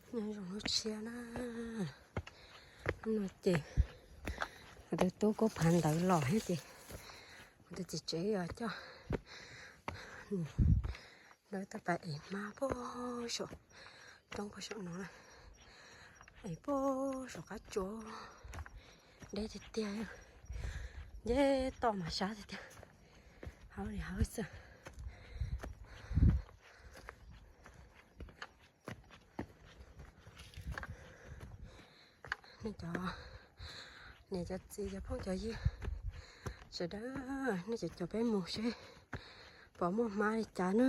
Nyob zoo lub tshiab na, hnub no ces kuv tus tub kuj phav ntawv los thiab ces kuv tus txiv tsev yog coj lawv tau pais ev hmab puag saum roob puag saum no na, ev puag saum qab tsua, deb tiag tiag, nce toj mas sab tiag tiag, hauv li hauv xwb. Nej cov niam cov txiv cov phooj cov ywg sawv daws, nej cov caum peb mus seb puas muaj hmab li cas na.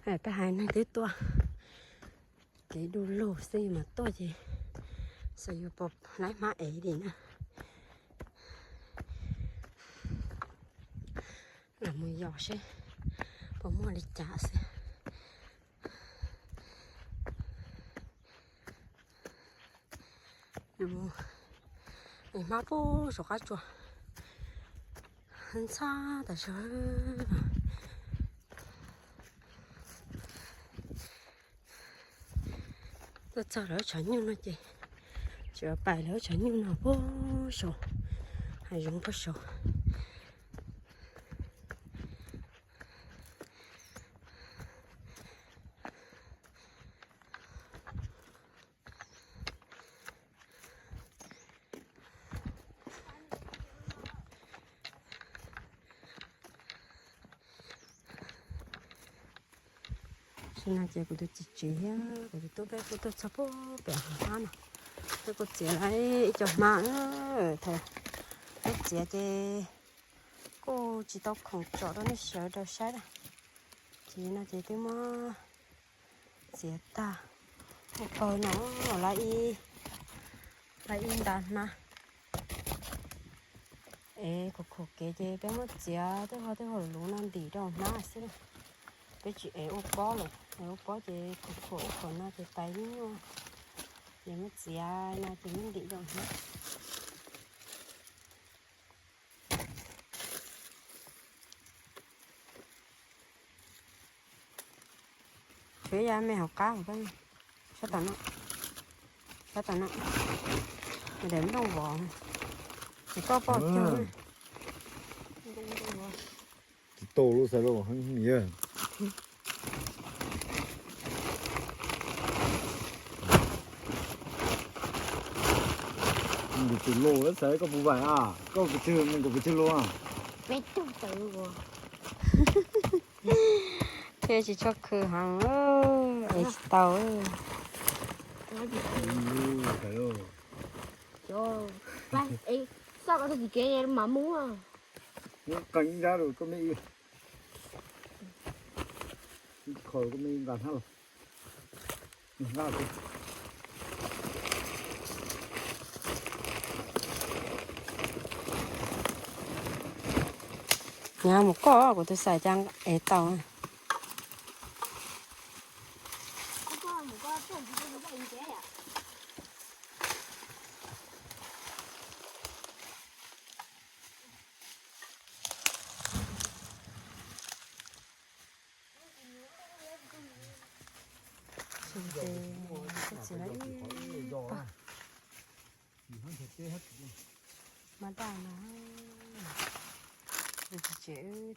Peb haiv neeg twb tuaj kev du lug xwb mas tuaj ces xyov yuav puas laib hmab ev li na. Los mus yos seb puas muaj li cas xwb. Ev hmab puag saum qab tsua ntxhab tas zog. Tuaj txog lawv tshav nyuj no ces tsis pais lawv tshav nyuj no puag saud, hav zoov puag saud. Tam sim no ces kuv tus txiv tsev thiab kuv tus tub peb kuj tuaj txog puag pem hav hmab no, peb kuj txiav lawm ib co hmab thaum peb txiav ces kuj tsis tau khoom tsom rau nej sawv daws saib na. Ces no ces twb muab txiav tag ua paug no, lawv ib nta hmab. Es khuam khuam kev ces peb muab txiav tej ho tej ho luv no ntim rau hauv hmab xwb. Peb tsis ev ua pob lawm, ev ua pob ces khuam khuam ib khuam no ces pais nyuaj, ces muab txiav no ces muab ntim rau hauv hmab. Tshuav ib yam me hauv qab, sab tom no, sab tom no, daim nplooj vov, ces koj pom cog. Tsis tau lub xav lub, yog. Nkaus pes lus xav koj puas vaim a, koj pes tsawg, nkaus pes tsawg lus a? Peb caug tawm. Thiaj tsis tshua khw heev, es tsis tau. Xav koj tus txiv tsev mas mus. Muab qee ib nrab rau koj me ib, ib qho rau koj me ib nqa hnab los. Nyav mus koj, kuv tus xav cas es tau. Ces txiav lawm ib pawg mab daj no. Ces wb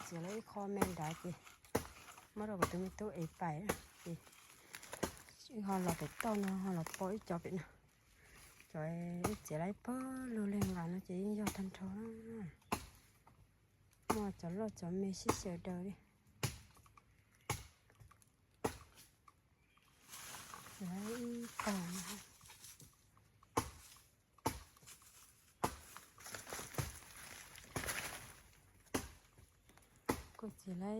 txiav lawm ib qho me nrad ces muab rau kuv tus me tub ev pais ces wb ho los pem toj no ho los pom ib co pem no. Cov wb txiav lawm ib pawg lug li nqas no ces yeej yog tag nrho. Muaj cov loj cov me sib xyaw daws li. Txiav lawm ib pawg. Kuj txiav lawm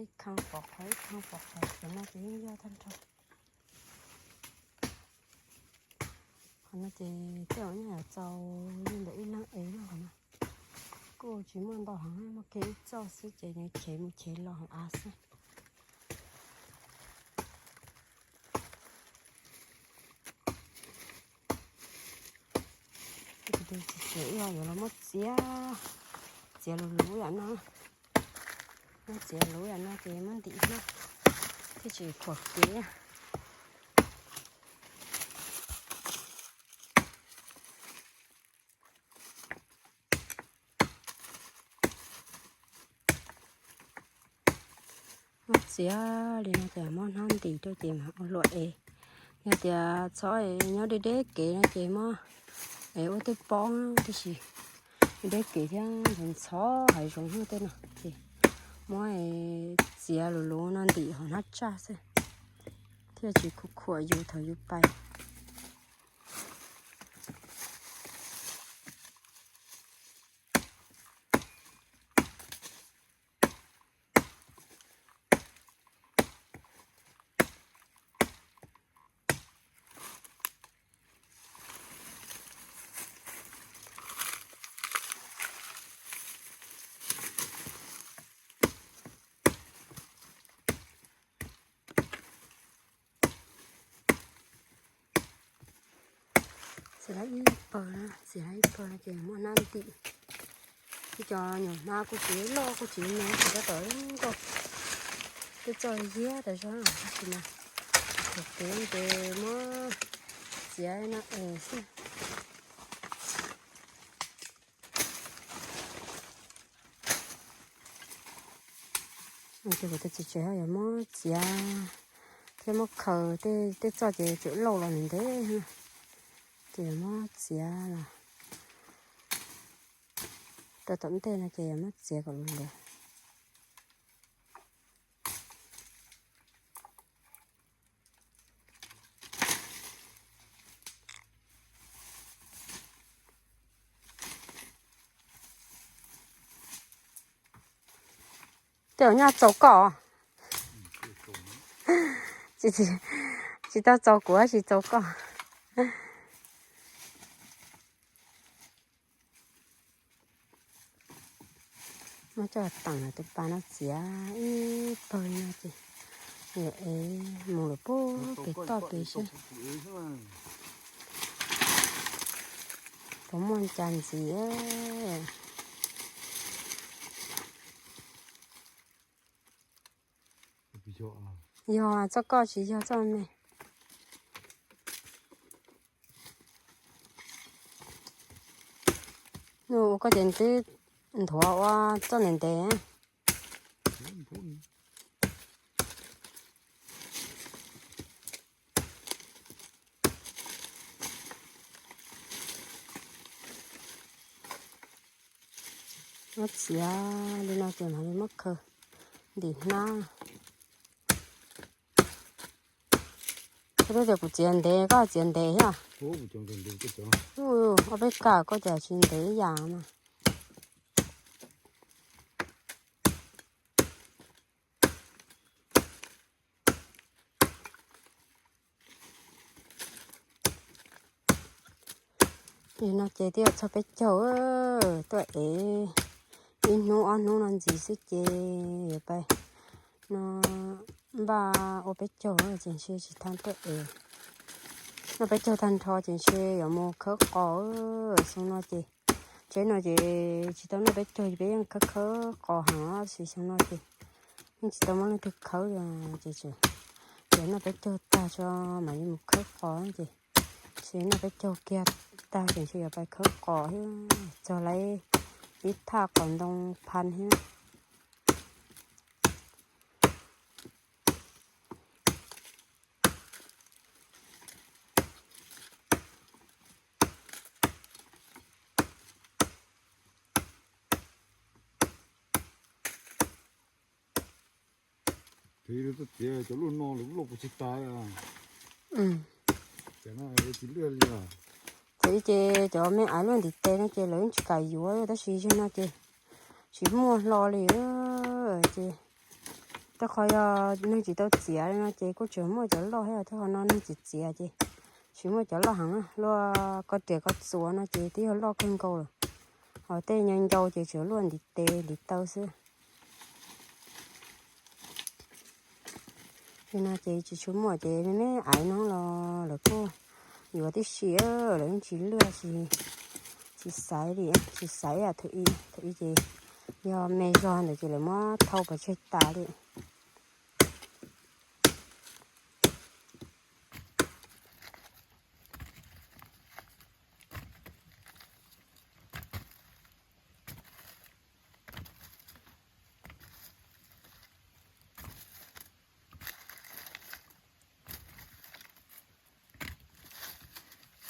ib khab pov qhov ib khab pov qhov, cov no ces yeej yog tag nrho. Qhov no ces tej zaum nyaj yuav txaus li ntawm ib leeg ev no, qhov no kuj tsis muaj ntau heev, muaj kiag ib txoj xwb ces nws chev mus chev los heev av xwb. Ces wb yuav los muab txiav, txiav luv luv yam no, muab txiav luv yam no ces muab ntim hnab, Tsis khuam kev. Muab txiav li no ces muab hnab ntim rau ces mam ua hlua ev. Yog tias txhob nyob deb deb kev no ces muab es ua tej pob, tab sis deb kev thiab ntxhov hav zoov tej no ces muab txiav luv luv no ntim hauv hnab tsaj xwb, thiaj tsis khuam khuam yus thaum yus pais. Txiav lawm ib pawg, txiav lawm ib pawg ces muab hnab ntim. Ib co nyuam hnab kuj tsis loj kuj tsis me, tsis tab tom nkauj, twb txoj yiab tas zog, tab sis mas khuam kev ces muab txiav no es xwb. Ces kuv tus txiv tsev ho yuav muab txiav thiab muab khaws, tej txoj ces tseem lauj los ntev ntev, ces yuav muab txiav los rau tom ntej no ces yuav muab txiav kom luv luv. Tej zaum nyaj txaus koj. Tsis tau txaus kuv, tsis txaus koj. Muab coj teem tus pas no txiav ib pawg li no ces yuav ev mus lawm puag pem toj pem seb puas muaj cas ntxiv. Yog txoj koj tsis yog txoj me. Nws ua koj ces twb nthuav ua txoj ntev ntev. Muab txiav li no ces mam li muab khaws ntim hnab. Koj twb tias kuv txiav ntev, koj txiav ntev thiab. Ob peb kam koj cas tsis ntev ib yam na. Li no ces twb yuav txog peb caug, tuaj ev ib hnub ob hnub no ntxiv xwb ces yuav pais no, npaj ua peb caug ces ntshe tsis tau tuaj ev. Noj peb caug tag nrho ces ntshe yuav mus khawb qos. Xyoo no ces, tsheb no ces tsis tau noj peb caug ces peb yeej khawb khawb qos heev, tab sis xyoo no ces yeej tsis tau muaj leej twg khawb li ces tseem, ces noj peb caug tag tso mam li mus khawb qos ces, ces noj peb caug kiag tag ces ntshe yuav pais khawb qos thiab, txog lawv ib thaj qos ntoo phaj thiab. Txiav cov luaj no lawm, luaj puas tsis tas. Tsis liaj li. Txiav ces cov me aiv luaj ntiv tes no ces lawv tsis kam yuav, tab sis yog no ces tsis muaj hlo li. Ces rau qhov yog neeg tsis tau txiav li no ces kuj tseem muaj cov loj thiab, rau qhov no neeg txiav txiav ces tsis muaj cov loj heev. Luaj koj riam koj txuas no ces twb yog loj kawg nkaus lawm. Ho tej ncau ncau ces tsuas luaj ntiv tes ntiv taw xwb. Li no ces tsis tshua muaj ces me me aiv no los lawv kuj yuav tib si, lawv yeej tsis liaj, tsis xaiv li, tsis xaiv thaum ub, thaum ub ces yog me zog ntawd ces lawv muab thau pov tseg tas li.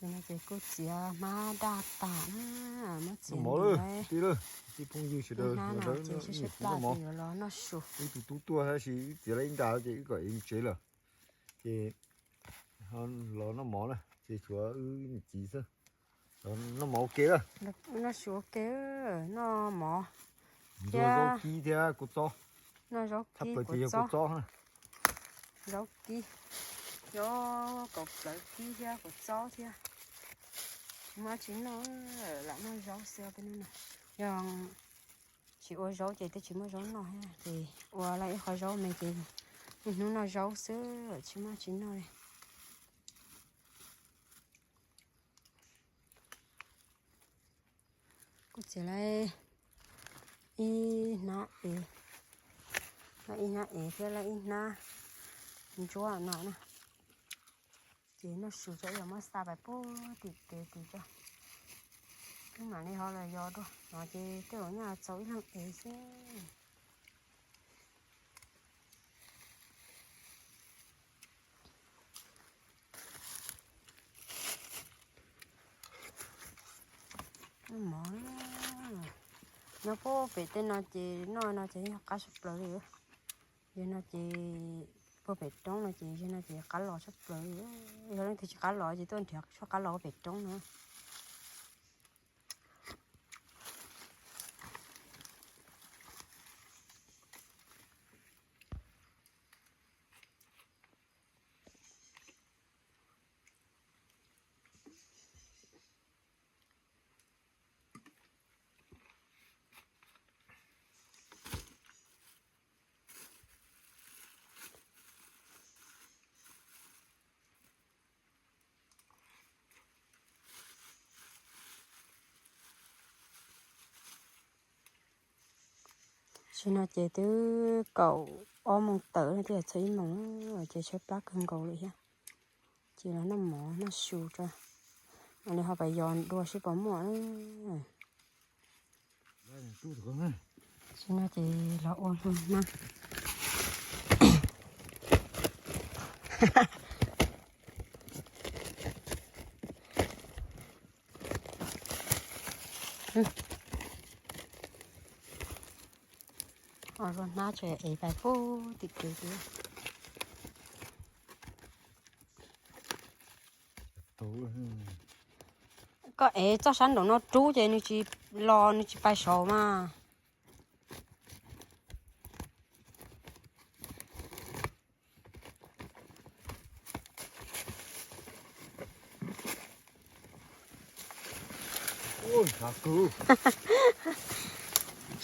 Ces no ces kuj txiav hmab daj tas na, muab txiav nti lawm. Tij phooj ywg sawv daws, hnab no ces sib sib plaj ces yuav los noj su. Ib tug tub tuaj tab sis wb txiav lawm ib nta ces wb kom ev mus tsev lawm. Ces los noj mov na, ces tshuav wb niam txiv xwb. Los noj mov ua ke lawm. Noj su ua ke, noj mov thiab zaub kib thiab kua txob. Noj zaub kib kua txob. Zaub kib, zaub kaus plawv kib thiab kua txob thiab. Tsis muaj dab tsi noj, lam noj zaub xwb peb hnub no. Yog tsis ua zaub ces twb tsis muaj zaub noj thiab, ces ua lawm ib qho zaub me ces niaj hnub noj zaub xwb tsis muaj dab tsi noj li. Kuj txiav lawm ib hnab ev, lawm ib hnab ev thiab lawm ib hnab ntsuab no na. Ces noj su tso, ib yam muab xa pais puag tim kev tid tso. Wb mam li ho los yos dua no ces tej zaum nyaj txaus ib leeg ev xwb. Noj mov, nyob puag pem tej no ces noj no ces yog qab tshaj plaws li. Yog no ces puag pem roob no ces yog no ces qab los tshaj plaws li. Yog leej twg tsis qab los ces tuaj nrhiav tshuaj qab los puag pem roob no. Tam sim no ces twb kaum ob moos tawm no thiaj txog ib moos, ces tshaib plab kawg nkaus li thiab. Ces los noj mov noj su tso, mam li ho pais yos dua seb puas muaj. Tam sim no ces los ua hmo na. Ua hmo na, tseem ev pais puag tim kev tid. Koj ev txoj sab nraum no rub ces nws tsis los, nws tsis pais saud mas.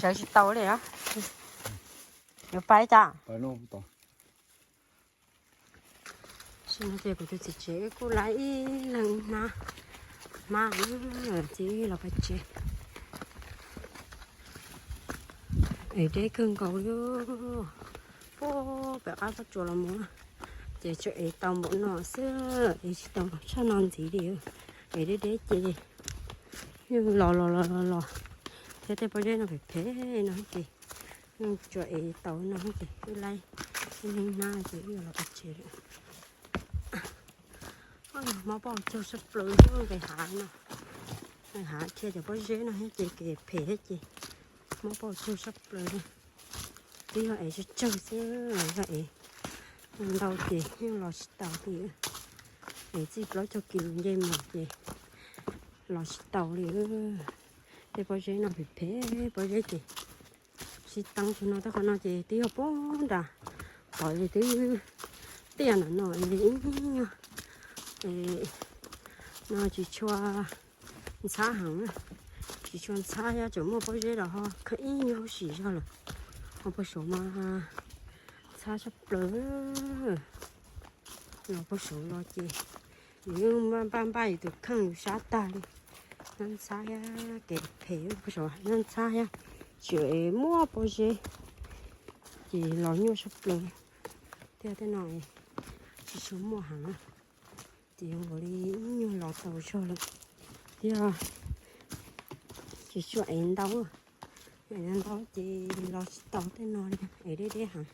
Sawv tsis tau li os. Yuav pais cas? Ces kuv tus txiv tsev kuj laib ib leeg ib hnab hmab, ces wb los pais tsev. Ev deb kawg nkaus li. Puag pem qab pob tsuas los mus, ces tsuas ev tau npaum no xwb, ev tsis tau tshaj no ntxiv li. Ev deb deb ces yeej los los los los los, thiab tej pob zeb no phem phem no ces yeej tsuas ev tau no ces wb laib ib leeg ib hnab ces wb los pais tsev lawm. Mob pauj cuag tshaj plaws nqis hav no, nqis hav dhia cov pob zeb no thiab ces kev phem thiab ces mob pauj cuag tshaj plaws li. Twb yog ev tsawg tsawg xwb, yog ev ntau ces yeej los tsis taus li. Ev txij plaub caug kis nce mus ces los tsis taus li. Tej pob zeb no phem phem, pob zeb ces tsis Tsis teev tsis no, tej qhov no ces twb yog pem nram tod, twb tiaj nram no ib nyuag no tsis tshua ntxhab heev, tsis tshua ntxhab thiab, tseem muaj pob zeb los ho kheev ib nyuag huv si zog lawm. Ho puag saud mas ntxhab tshaj plaws. Los puag saud los ces nws yeej npaj npaj yus tus kheej yus sab tag li. Nab ntxhab thiab kev phem puag saud, nab ntxhab thiab, tseem muaj pob zeb ces los nyuaj tshaj plaws. Thiab tej no tsis tshua muaj heev, ces yuav nkaus li ib nyuag los tau zog lawm thiab. Tsis tshua ev ntau, ev ntau ces los tsis tau tej no li, ev deb deb heev.